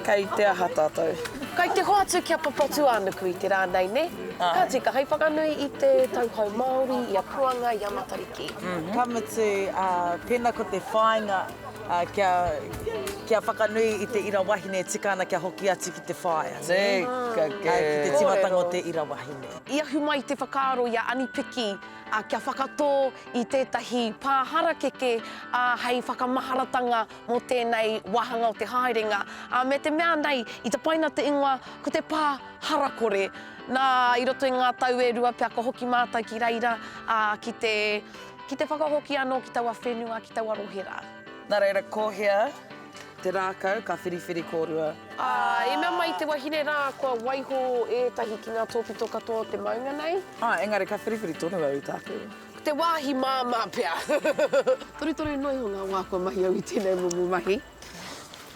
Kei te aha tātou? Kei te hoatu ki a Papatūānuku i te rā nei, nē? Ka tika, hei whakanui i te Tau Hou Māori, i a Puanga, i a Matariki. Ka mutu, pēnā ko te whāinga kia, kia whakanui i te ira wahine e tika ana kia hoki atu ki te whaea, nē? Tika kē. Ki te tīmatanga o te ira wahine. I ahu mai te whakaaro i a Anipiki kia whakatō i tētahi pā harakeke hei whakamaharatanga mō tēnei wāhanga o te haerenga, ā, me te mea nei, i tapaina te ingoa ko te pā harakore. Nā, i roto i ngā tau e rua pea ka hoki mātou ki reira, ā, ki te, ki te whakahoki anō ki taua whenua, ki taua rohe rā. Nā reira, ko hea te rākau ka whiriwhiri kōrua? Ā, i mea mai te wahine rā kua waiho ētahi ki ngā tōpito katoa o te maunga nei. Ā, engari ka whiriwhiri tonu au i tāku. Ko te wāhi māmā pea. Torutoru noa iho ngā wā kua mahi au i tēnei momo mahi.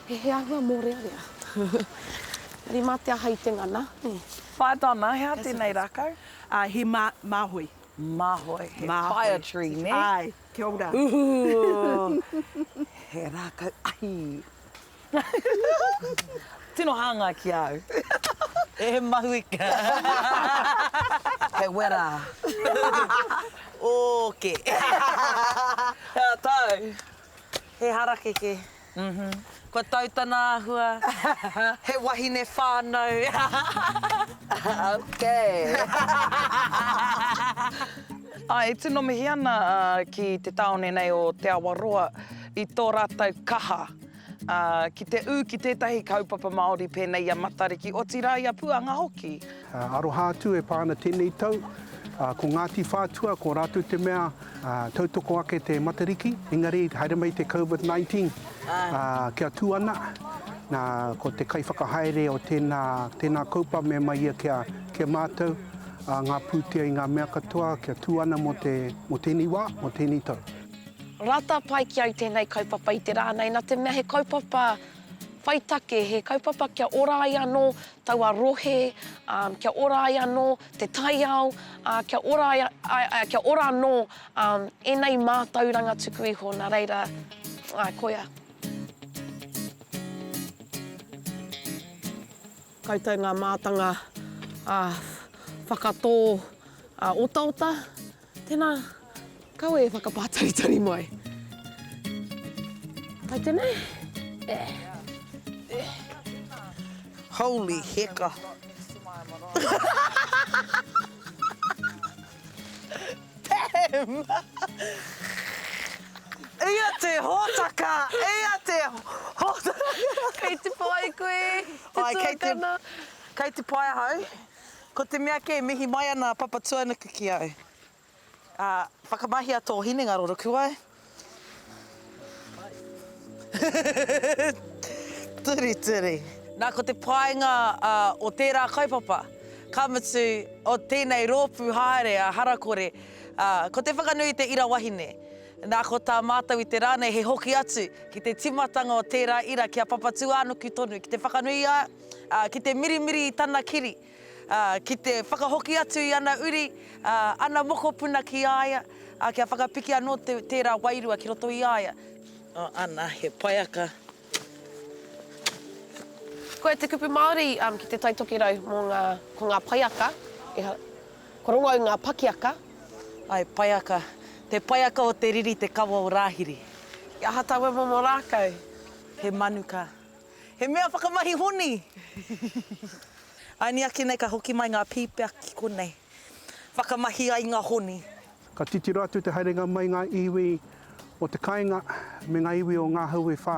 He he āhua mōrearea. Engari mā te aha i te ngana, nē. Whaea Donna, he aha tēnei rākau? Ā, he mā, māhoi. Māhoi, he fire tree, nē? Āe, kia ora. Ooh, he rākau ahi. Tino hāngai ki a au. He mahuika. He wera. Oke. He aha tāu? He harakeke. Kua tau tana āhua. He wahine whānau. Ok. Āe, e tino mihi ana ki te tāone nei o Te Awaroa i tō rātou kaha ā, ki te ū ki tētahi kaupapa Māori pēnei i a Matariki, otirā i a Puanga hoki. Aroha atu e pā ana tēnei tau, ko Ngāti Whātua, ko rātou te mea tautoko ake te Matariki, engari haere mai te Covid 19 kia tū ana, nā, ko te kaiwhakahaere o tēnā, tēnā kaupapa me mai ia kia, kia mātou ngā pūtea i ngā mea katoa kia tū ana mō te, mō tēnei wā, mō tēnei tau. Rata pai ki au tēnei kaupapa i te rā nei, nā te mea he kaupapa whai take, he kaupapa kia ora ai anō taua rohe, kia ora ai anō te taiao, ā, kia ora ai, kia ora anō ēnei mātauranga tuku iho, nā reira, āe, koia. Koutou ngā mātanga whakatō otaota, Tēnā, kaua e whakapātaritari mai. Pai tēnei? Eh. Eh. Holy heka. Damn! Ia te hōtaka! Ia te hōtaka! Kei te pai koe, te tuakana. Kei te pai ahau. Ko te mea kē, mihi mai ana a Papatuanuku ki au. Ā, whakamahia tō hinengaro rukuwai. Turituri. Nā, ko te painga o tērā kaupapa, ka mutu, o tēnei rōpū haere a Harakore, ā, ko te whakanui i te ira wahine. Nā, ko tā mātou i te rā nei he hoki atu ki te tīmatanga o tērā ira ki a Papatūānuku tonu, ki te whakanui i a, ā, ki te mirimiri i tana kiri, ā, ki te whakahoki atu i ana uri, ā, ana mokopuna ki a ia, ā, kia whakapiki anō te, tērā wairua ki roto i a ia. Oh, ana, he paiaka. Koia te kupu Māori ki Te Tai Tokerau mō ngā, ko ngā paiaka, ehara, kua rongo au ngā pakiaka. Āe, paiaka. Te paiaka o te riri, te kawa o Rāhiri. I aha taua momo rākau? He manuka. He mea whakamahi honi! Aini ake nei ka hoki mai ngā pīpea ki konei. Whakamahi ai ngā honi. Ka titiro atu te haerenga mai ngā iwi o te kāinga me ngā iwi o ngā hau e whā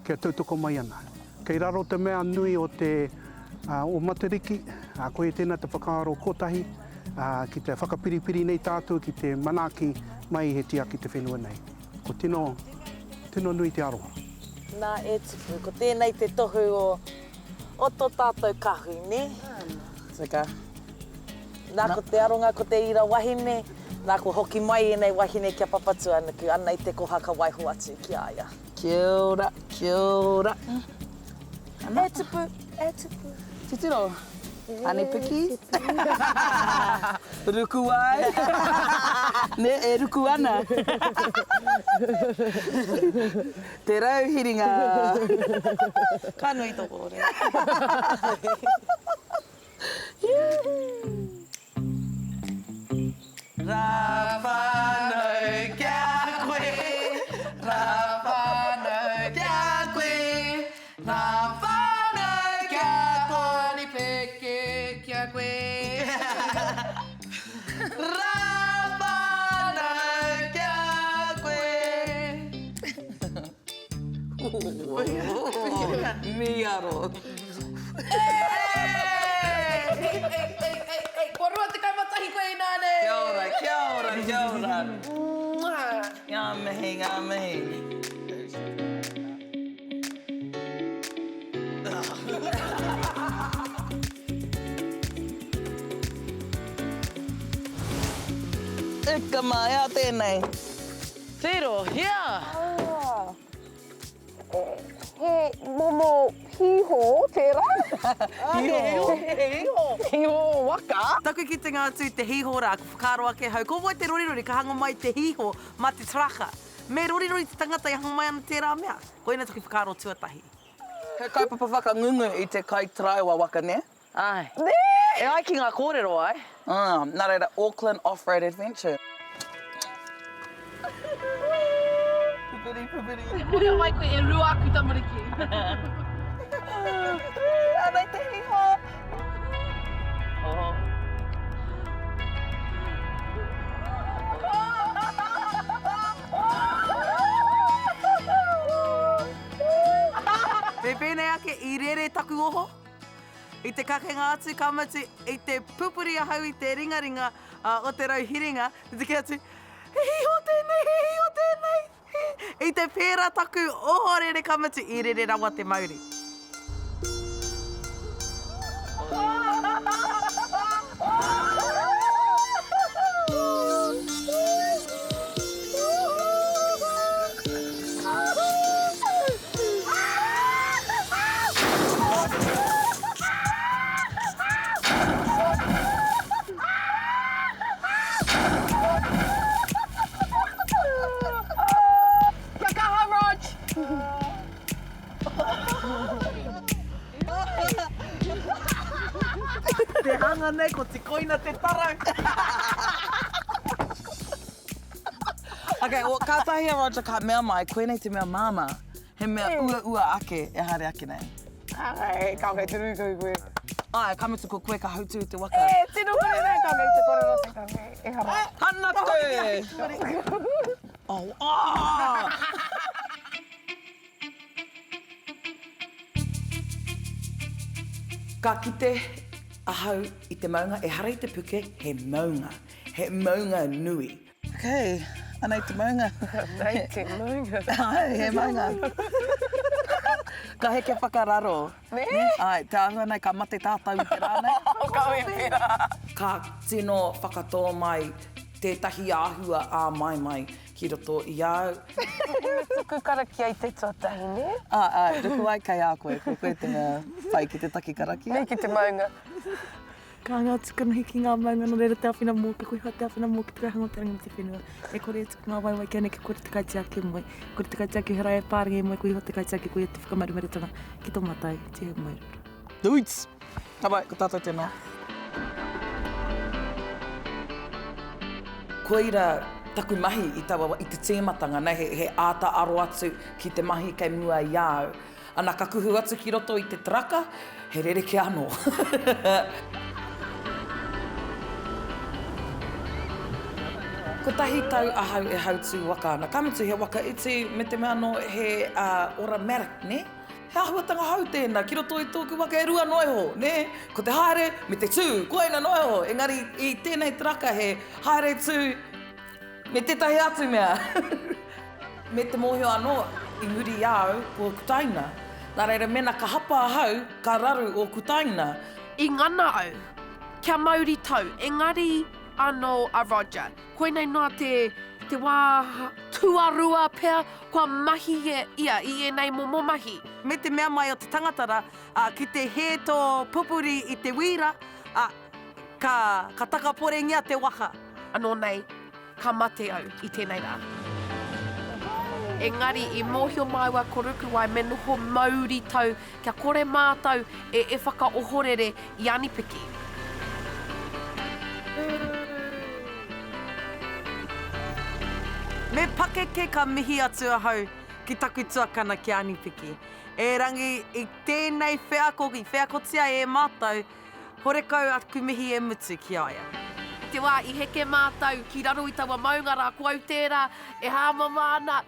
kia tautoko mai ana. Kei raro te mea nui o te o Matariki, koia tēnā te whakaaro kotahi, ki te whakapiripiri nei tātou ki te manaaki mai he tiaki te whenua nei. Ko tino, tino nui te aroha. Nā, e Tupu, ko tēnei te tohu o, o tō tātou kahui, nē? Tika. Nā, ko te aronga, ko te ira wahine, nā, kua hoki mai ēnei wahine ki a Papatūānuku, anei te koha ka waiho atu ki a ia. Kia ora, kia ora. E Tupu, e Tupu. Titiro, Ani Piki. Ruku ai. Nē, e ruku ana. Te rauhiringa. Ka nui tō kōrero. Rā whānau kia koe, rā whānau kia koe, rā whānau kia koe. Peke kia koe. Rā whānau kia koe. Mīharo. Kua 21 koe inānei! Kia ora, kia ora, kia ora. Ngā mihi, ngā mihi. Eka mā, ea tēnei. Tirohia! He momo hīhō tērā. Hīhō? Hīhō. Hīhō waka. Taku kitenga atu i te hīhō rā, ka whakaaro ake ahau, ko wai te rorirori ka hanga mai te hīhō mā te taraka? Me rorirori te tangata e hanga mai ana tērā mea. Koina taku whakaaro tuatahi. He kaupapa whakangungu i te kaitaraiwa waka, nē? Āe. Nē! E ai ki ngā kōrero, āe. Ā, nā reira, Auckland Off-Road Adventure. Pupuri, pupuri. E mōhio ai koe e rua aku tamariki. Anei te hiho! Oh. Me pēnei ake, i rere taku oho. I te kakenga atu, ka mutu, i te pupuri ahau i te ringaringa o te rau hiringa, te tiki atu, He hiho tēnei, he hiho tēnei! I te pērā taku ohorere ka mutu, i rere rawa te mauri. Kia kaha Rog! Te hanga nei ko Tikoina te tara. Ok, well, kātahi a Roger ka mea mai, koinei te mea māmā. He mea uaua ake e haere ake nei. Ai, ka kei te rūkahu koe. Ai, ka mutu ko koe ka hautū i te waka. E, tino kore nei, ka kei te kore rote, ka kei, ehara. Hana koe! Oh, ah! Ka kite ahau i te maunga, ehara i te puke, he maunga. He maunga nui. Ok, anei te maunga. Anei te maunga. Ai, he maunga. Ka heke whakararo. Nē? Ai, te āhua nei ka mate tātou i te rā nei. Ka ui pērā. Ka tino whakatō mai tētahi āhua āmaimai ki roto i a au. Me tuku karakia i te tuatahi, nē? Ā, āe, ruku ai kei a koe, ko koe te mea pai ki te taki karakia. Nei ki te maunga. Ka anga atu kanohi ki ngā maunga nō reira te āwhina mōku, koe hoa te āwhina mōku te kaihanga o te rangi me te whenua. E kore e tuku ngā waewae kia neke kore te kaitiaki e moe, kore te kaitiaki he rae e pārangi e moe, koe iho te kaitiaki koia te whakamarumarutanga ki tō matai, tihei moeruru. Dudes! Ka pai, ko tātou tēnā. Koira taku mahi i taua wa, i te tīmatanga, nei, he, he āta aro atu ki te mahi kei mua i a au. Ana ka kuhu atu ki roto i te taraka, he rerekē anō. Kotahi tau ahau e hautū waka ana. Ka mutu he waka iti me te mea anō he automatic, nē? He āhuatanga hou tēnā ki roto i tōku waka e rua noa iho, nē? Ko te haere me te tū, koina noa iho. Engari i tēnei taraka he haere tū me tētahi atu mea. Me te mōhio anō, i muri i a au, ko ōku taina. Nā reira, mēnā ka hapa ahau, ka raru ōku taina. I ngana au, kia mauri tau, engari anō a Roger. Koinei noa te, te wā tuarua pea kua mahi ia i ēnei momo mahi. Me te mea mai o te tangata rā, ā, ki te hē tō pupuri i te wīra, ā, Ka, ka takaporengia te waka. Anō nei, ka mate au i tēnei rā. Engari i mōhio māua ko Rukuwai me noho mauri tau kia kore mātou e e whakaohorere i Anipiki. Me pakeke ka mihi atu ahau ki taku tuakana ki a Anipiki. Erangi i tēnei wheako i wheakotia e mātou, Horekau aku mihi e mutu ki a ia. I te wā i heke mātou ki raro i taua maunga rā, ko au tērā e hāmama ana,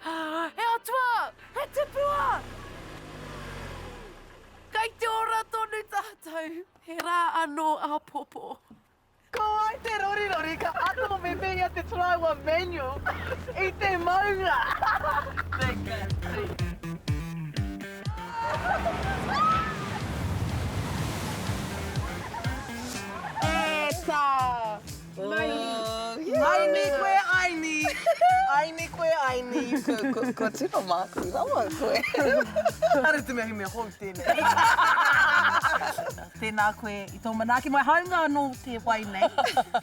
He atua! He tipua! Kei te ora tonu tātou, he rā anō āpōpō. Ko ai te rorirori ka ako me pēhea te taraiwa manual i te maunga. Eta! Aini koe, aini! Aini koe, aini! Kua tino māku rawa koe. Kāre te mea he mea hou tēnei. Tēnā koe i tō manaaki mai, hāunga anō te wai nei,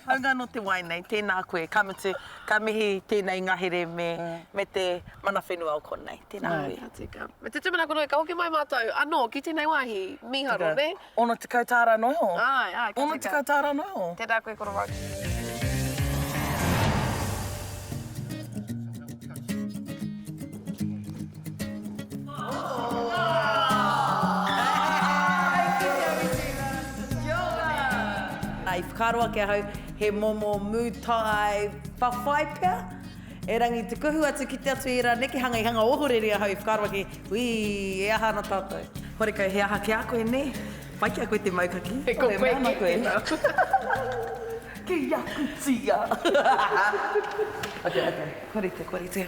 hāunga anō te wai nei, tēnā koe, ka mutu, ka mihi tēnei ngahere me te mana whenua o konei. Tēnā koe. Ka tika. Me te tūmanako noa ka hoki mai mātou anō ki tēnei wāhi mīharo, nē? 60 tāra noa iho. Āe, āe, ka tika. 60 tāra noa iho. Tēnā koe Korowai. I whakaaro ake ahau he momo mūtai whawhai pea, Erangi te kuhu atu ki te atu i ērā nekehanga i hanga ohorere ahau i whakaaro ake, Ui, e aha ana tātou? Horekau he aha ki a koe, nē? Pai ki a koe te mau kaki. Ko koe kē tēnā. Ki aku tia. Ok, ok, kua rite, kua rite.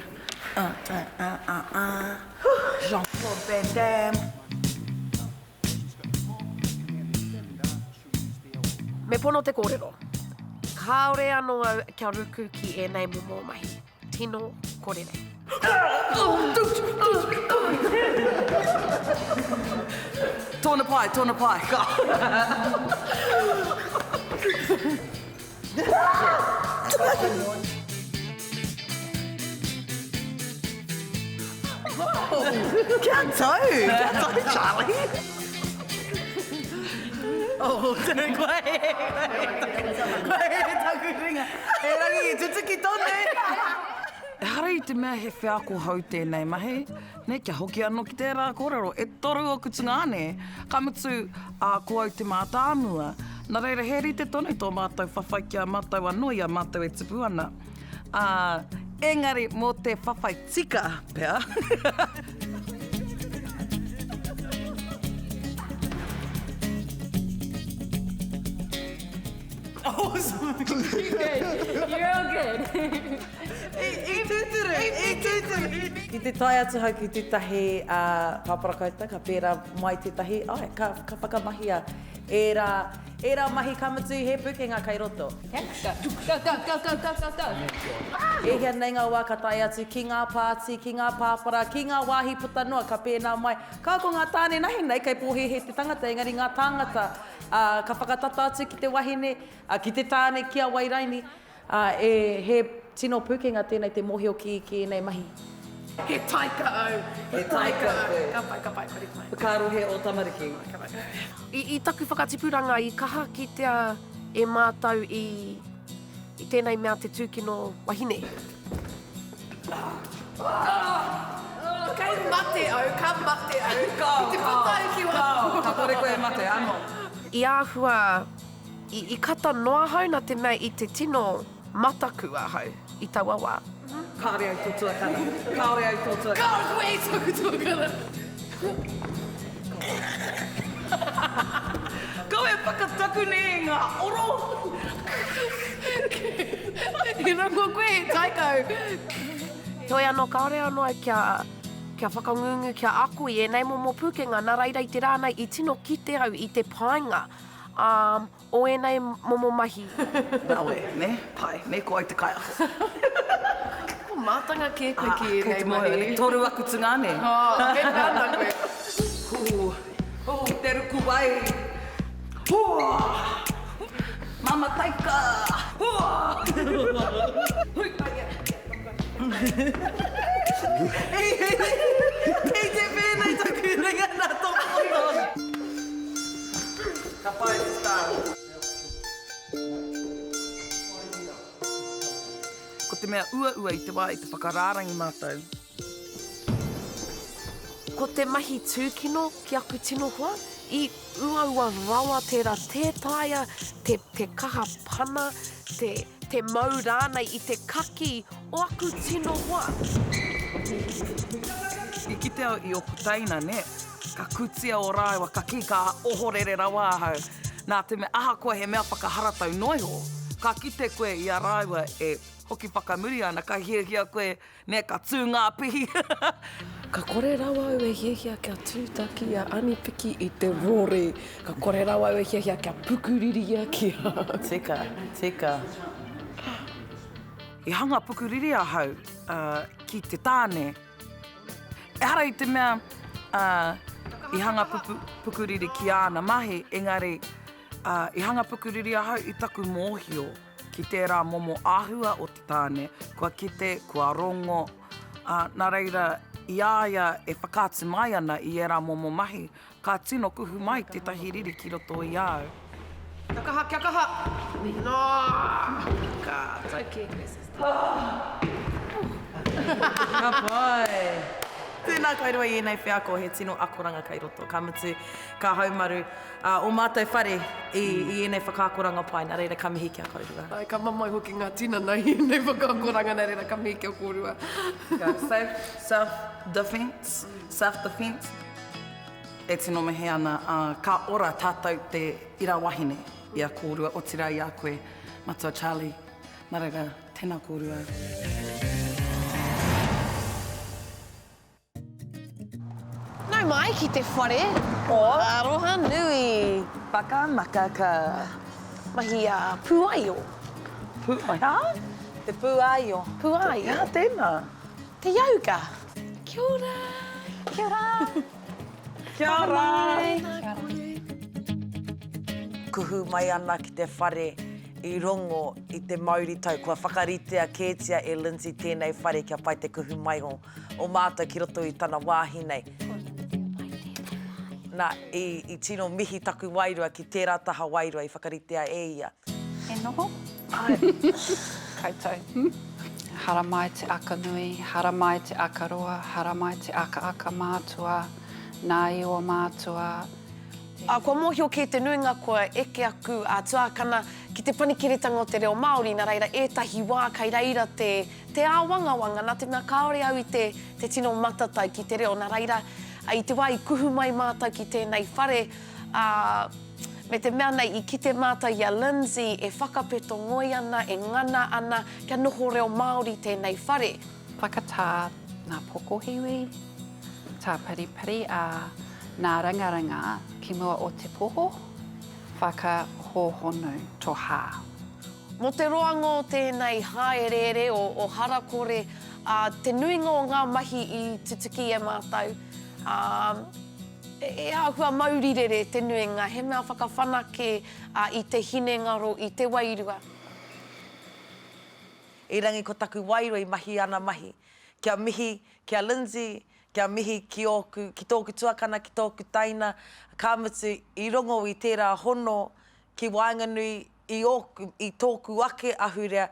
Ah, ah, ah, ah, ah. Jean-Claude Van Damme. Me pono te kōrero, kāore anō au kia ruku ki ēnei momo mahi. Tino kore nei. Tōna pai, tōna pai, ka. Kia tau! Kia tau, Charlie! Oh, tēnā koe! Kua hē taku ringa. Erangi, i tutuki tonu! Ehara i te mea he wheako hou tēnei mahi, nē, kia hoki anō ki tērā kōrero, e toru ōku tungāne, ka mutu, ā, ko au te mātāmua. Nā reira, he rite tonu tō mātou whawhai ki a mātou anō i a mātou e tupu ana. Ā, engari mō te whawhai tika pea. You're all good. I tūturu, i tūturu. Ki te tae atu hau ki tētahi pāparakauta, ka pērā mai tētahi, āe, ka, ka whakamahia ērā, ērā mahi ka mutu he pūkenga kei roto. Go, go, go, go, go, go, go. E hia nei ngā wā ka tae atu ki ngā pāti, ki ngā pāpara, ki ngā wāhi puta noa, ka pēnā mai. Ka ko ngā tāne nahi nei kei pōhēhē te tangata, engari ngā tāngata, ā, ka whakatata atu ki te wahine, ā, ki te tāne, ki a wai raini, Ā, e, he tino pūkenga tēnei te mōhio ki, ki ēnei mahi. He taika au, he taika au. Ka pai, ka pai, kua rite mai. Whakaaro he ō tamariki. Ka pai, ka pai. I, i taku whakatipuranga i kaha kitea e mātou i, i tēnei mea te tūkino wahine. Kei mate au, ka mate au. Ka, Ki te puta au ki waho. Ka, ka kore koe e mate, ano. I āhua I kata noa ahau na te mea i te tino mataku ahau i taua wa. Kāore au tō tuakana. Kāore au tō tuakana. Kāore koe i tōku tuakana. Kau e whakatakune i ngā oro. I rongo koe he taika au. Heoi anō, kāore anō au kia, kia whakangungu, kia ako i ēnei momo pūkenga, nā reira i te rā nei i tino kite au i te painga ā, o ēnei momo mahi. Rawe, nē? Pai, nē, ko au te kaiako. Ko mātanga kē koe ki ēnei mahi. E toru aku tungāne. Ā, e mea ana koe. Hū, hū, te ruku wai. Hū! Mama Taika! Hua! Hui! Kei te pēnei taku ringa nā tō poto. Ka pai, sister. Ko te mea uaua i te wā i te whakarārangi mātou. Ko te mahi tūkino ki aku tino hoa, i uaua rawa tērā, tē taea te, te kaha pana, te, te mau rānei i te kaki o aku tino hoa. I kite au i oku teina, nē, ka kutia o rāua kaki, ka ohorere rawa ahau, nā te mea ahakoa he mea whakaharatau noa iho, ka kite koe i a rāua e hoki whakamuri ana, ka hiahia koe Nē, ka tū ngā pihi. Ka kore rawa au e hiahia kia tūtaki a Anipiki i te rori. Ka kore rawa au e hiahia kia pukuriri ia ki a au. Tika, tika. I hanga pukuriri ahau ki te tāne. Ehara i te mea i hanga pukuriri ki āna mahi, engari i hanga pukuriri ahau i taku mōhio. Ki tērā momo āhua o te tāne, kua kite, kua rongo, ā, nā reira, i a ia e whakaatu mai ana i ērā momo mahi, ka tino kuhu mai tētahi riri ki roto i a au. Kia kaha, kia kaha! Nā! Ka tau kē koe, sister. Ka pai! Tēnā kouroa i ēnei wheako, he tino akoranga kei roto, ka mutu, ka haumaru. Ā, ō mātou whare i, i ēnei whakaakoranga pai, nā reira ka mihi ki a kōrua. Āe, ka mamae hoki ngā tinana i ēnei whakaakoranga, nā reira ka mihi ki a kōrua. Safe, self defence, self defence. E tino mihi ana, ā, ka ora tātou te ira wahine i a kōrua, otirā i a koe, Matua Charlie. Nā reira, tēnā kōrua. Nau mai ki te whare o Arohanui. Whakamakaka. Mahi a Pūaio. Pū, ha? Te pūaio. Pūaio. He aha tēnā? Te yoga. Kia ora. Kia ora. Kia ora. Tēnā koe. Kuhu mai ana ki te whare i rongo i te mauritau kua whakaritea kētia e Lindsay tēnei whare kia pai te kuhu mai o o mātou ki roto i tana wāhi nei. Nā, i, i tino mihi taku wairua ki tērā taha wairua i whakaritea e ia. E noho. Āe. Koutou. Haramai te aka nui, haramai te aka roa, haramai te akaaka mātua, nā Io mātua. Ā, kua mōhio kē te nuinga kua eke aku tuākana ki te panekiretanga o te reo Māori, nā reira ētahi wā kei reira te, te āwangawanga nā te mea kāore au i te, te tino matatau ki te reo, nā reira, i te wā i kuhu mai mātou ki tēnei whare, ā, me te mea nei i kite mātou i a Lindsay e whakapeto ngoi ana, e ngana ana kia noho reo Māori tēnei whare. Whakatā ngā pokohiwi, tāpiripiri a ngā ringaringa ki mua o te poho, whakahōhonu to hā. Mō te roanga o tēnei hāereere o o Harakore, ā, te nuinga o ngā mahi i tutuki e mātou, ā, e āhua maurirere te nuinga, he mea whakawhanake, ā, i te hinengaro, i te wairua. Erangi ko taku wairua i mahi ana mahi. Kia mihi ki a Lindsay, kia mihi ki ōku, ki tōku tuakana, ki tōku taina, ka mutu i rongo i tērā hono ki waenganui i ōku, i tōku ake ahurea,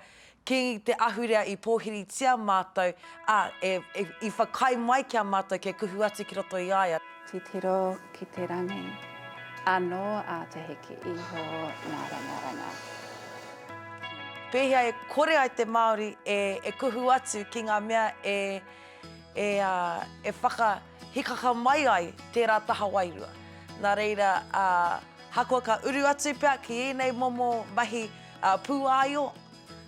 ki te ahurea i pōhiritia mātou, ā, e, e, i whakaae mai ki a mātou kia kuhu atu ki roto i a ia. Titiro ki te rangi, anō a te heke iho ngā rangaranga. Pēhea e kore ai te Māori e, e kuhu atu ki ngā mea e, e, ā, e whakahikaka mai ai tērā taha wairua. Nā reira, ā, hakoa ka uru atu pea ki ēnei momo mahi, ā, pūāio,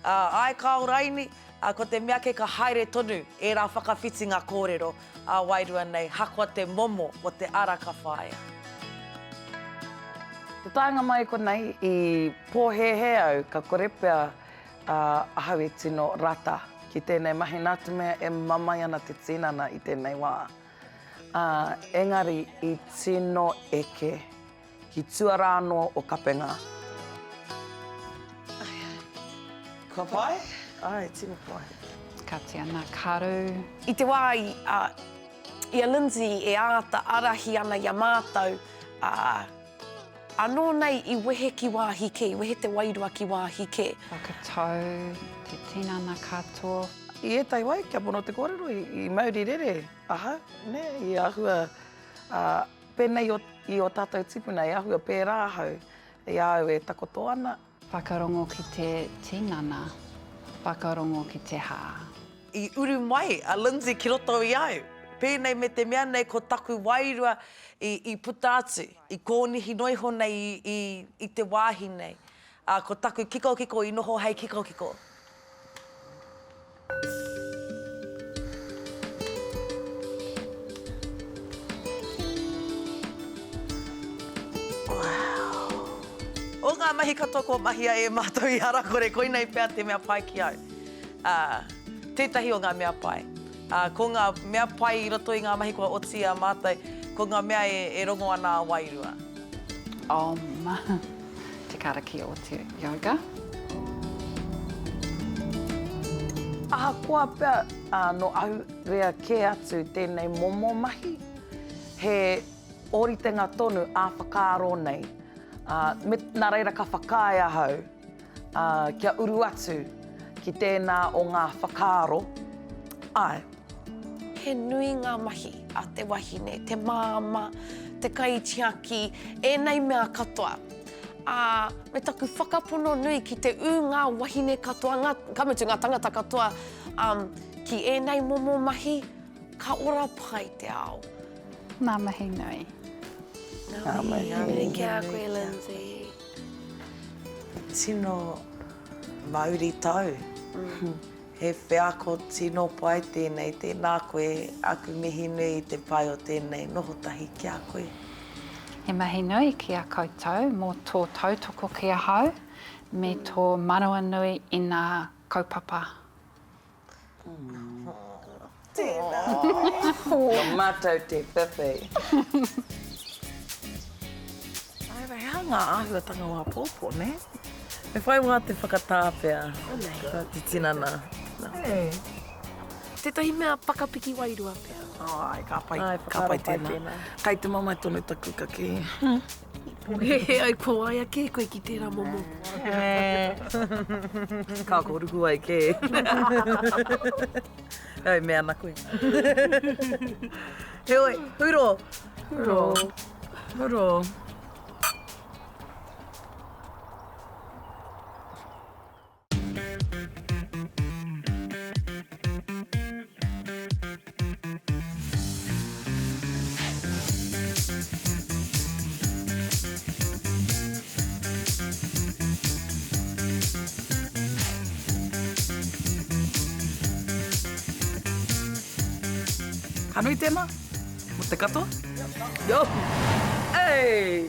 ā, āe kāo raini, ā, ko te mea kē ka haere tonu ērā whakawhitinga kōrero ā-wairua nei, hakoa te momo o te ara ka whāia. Te taenga mai konei i pōhēhē au ka kore pea ahau e tino rata ki tēnei mahi nā te mea e mamae ana te tinana i tēnei wā. Ā, engari i tino eke ki tua rā anō o Kapenga. Kua pai? Āe, tino pai. Katia ngā karu. I te wā i a, i a Lindsay e āta ārahi ana i a mātou, ā, anō nei i wehe ki wāhi kē, i wehe te wairua ki wāhi kē. Whakatau te tinana katoa. I ētahi wā, kia pono te kōrero, i mauri rere ahau, nē, i āhua, ā, pēnei i ō tātou tīpuna, i āhua pērā ahau i a au e takoto ana. Whakarongo ki te tinana, whakarongo ki te hā. I uru mai a Lindsay ki roto i au, pēnei me te mea nei ko taku wairua i puta atu, i kōnihi noa iho nei i te wāhi nei, ā, ko taku kikokiko i noho hei kikokiko. O ngā mahi katoa kua mahia e mātou i Harakore, koinei pea te mea pai ki au. Ā, tētahi o ngā mea pai. Ā, ko ngā mea pai i roto i ngā mahi kua oti i a mātou, ko ngā mea e, e rongo ana a wairua. Om. Te karakia o te yoga. Ahakoa pea nō ahurea kē atu tēnei momo mahi, he ōritenga tonu ā-whakaaro nei, ā, me, nā reira ka whakaae ahau, ā, kia uru atu ki tēnā o ngā whakaaro, āe. He nui ngā mahi a te wahine, te māmā, te kaitiaki, ēnei mea katoa. Ā, me taku whakapono nui ki te ū ngā wahine katoa, ngā, ka mutu ngā tangata katoa, um, ki ēnei momo mahi, ka ora pai te ao. Ngā mihi nui. Ngā mihi nui ki a koe, Lindsay. Tino mauri tau. He wheako tino pai tēnei, tēnā koe, aku mihi nui i te pai o tēnei noho tahi ki a koe. He mihi nui ki a koutou mō tō tautoko ki ahau me tō manawanui i ngā kaupapa. Tēnā koe. Ko mātou te whiwhi. Āe rā, he aha ngā āhuatanga o āpōpō, nē? Me whai wā te whakatā pea, te tinana. Tētahi mea whakapiki wairua pea. Āe, ka pai, ka pai tēnā. Kai te mamae tonu taku kakī. He ai kua waia kē koe ki tērā momo. Ka ko ruku ai kē. Hei, mea ana koe. Heoi, huro. Huro. Huro. Ka nui tēnā? Mo te katoa? Yo! Hey!